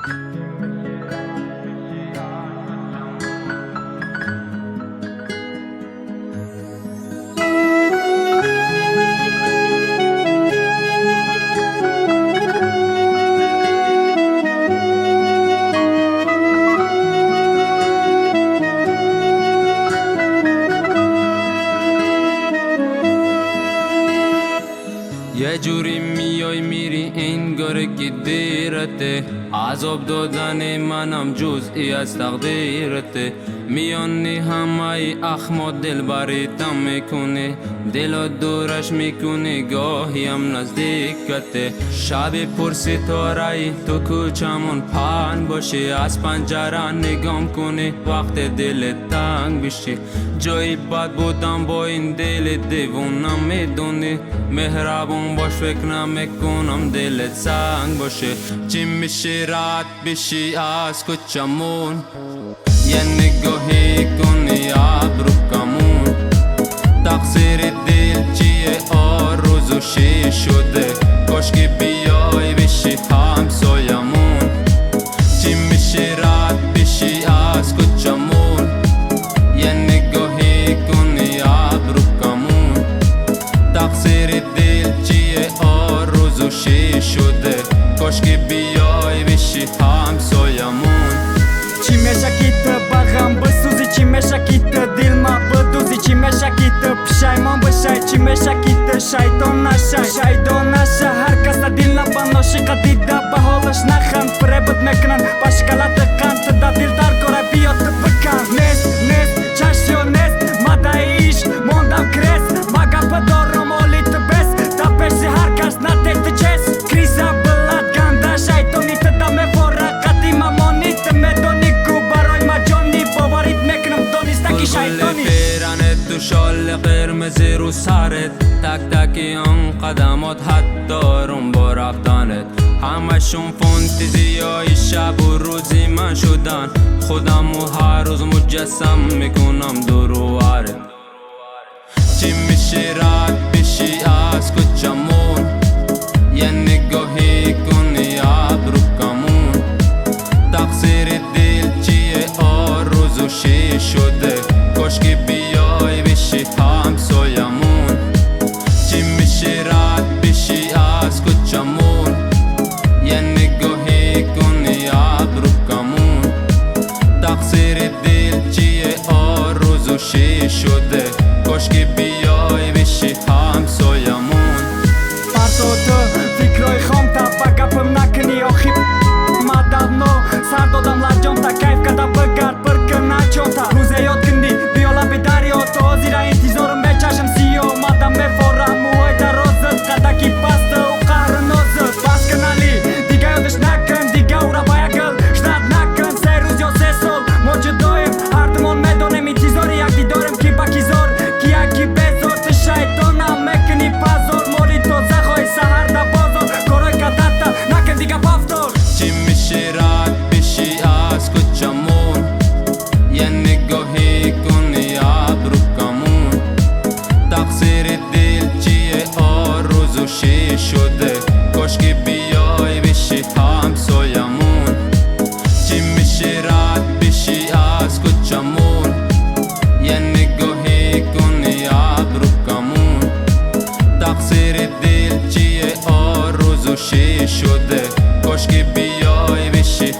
یه جوری میای میری انگار که دیرته، عذاب دادن منم جزئی از تقدیرته. میانی همه اخما دل بریتم میکنه، دل دورش میکنه گاهی هم نزدیکته. شب پر ستاره تو کوچمون پهن باشی، از پنجره نگام کنی وقت دل تنگ بشی. جای بد بودم با این دل دیوونم میدونی، مهربون باش فکر نمیکنم دلت سنگ باشه. چی میشه رد بشی از کوچمون، یه نگاهی کنی ابرو کمون. تقصیر دل چیه آرزو شی شده، کاش که بیای بشی همسایمون. چی میشه رد بشی از کوچمون، یه نگاهی کنی ابرو کمون. تقصیر دل چیه آرزو شی شده، کاش که بیای بشی همسایمون. چی میشه که تو با غم بسوزی، چی میشه که تو دل ما بدوزی، چی میشه که تو پشیمان بشی، چی میشه که تو شیطان نشی. شیطان نشه هر کس دل نبان عاشق دیده به حالش نخند، فریبت میکنن با شکلات قند، تا دل در کاره بیا تو بکن. نیست نیست چشم نیست ما دایش موندم کرس، ما گپ دارم اولی تو بس، تا پیش هر کس نته تو چس. کریزا بلد گنده شیطانی تو دم فورا قدیم مانی، تو میدونی گل پیرنت تو شال قرمز رو سرت، تک تکی آن قدمات حتی روم با رفتنت. همشون فانتزی های شب و روزی من شدن، خودم و هر روز مجسم میکنم دور و برت. چی میشه رد بشی از کوچمون، یه نگاهی کنی ابرو کمون. تقصیر دل چیه آرزو شی شده، کاش که بیای بشی همسایمون. چی میشه رد بشی از کوچمون، یه نگاهی کنی ابرو کمون. تقصیر دل چیه آرزو شی شده، کاش که بیای بشی همسایمون. پرتو تو فکرای خام تا با گپم نکنی آخی ما давно سر دادم لجام تا کیف کدا بگرد برکن نچون تا روزه یاد کندی بیا لب دریا، تا زیرا انتظارم به چشم سیاه. مادم میفورم موهای درازت قدکی پست و قهر نازت. بس کن علی دیگه یادش نکن، دیگه او را با یکل شدد نکن. 3 روز یا 3 سال ما جداییم، هر دومان میدانیم انتظار یک دیداریم کی با کی زار کی یکی بزار. تو شیطانم میکنی پزار، مالی تازه خواهی سحر در بازار، کارای کدتا نکن دیگه پفتار. چی میشه رد بشی از کوچمون، یه نگاهی کنی ابرو کمون. تقصیر دل چیه آرزو شی شده، کاش که بیای بشی همسایمون. چی میشه رد بشی از کوچمون، یه نگاهی کنی ابرو کمون. تقصیر دل چیه آرزو شی شده، کاش که بیای بشی.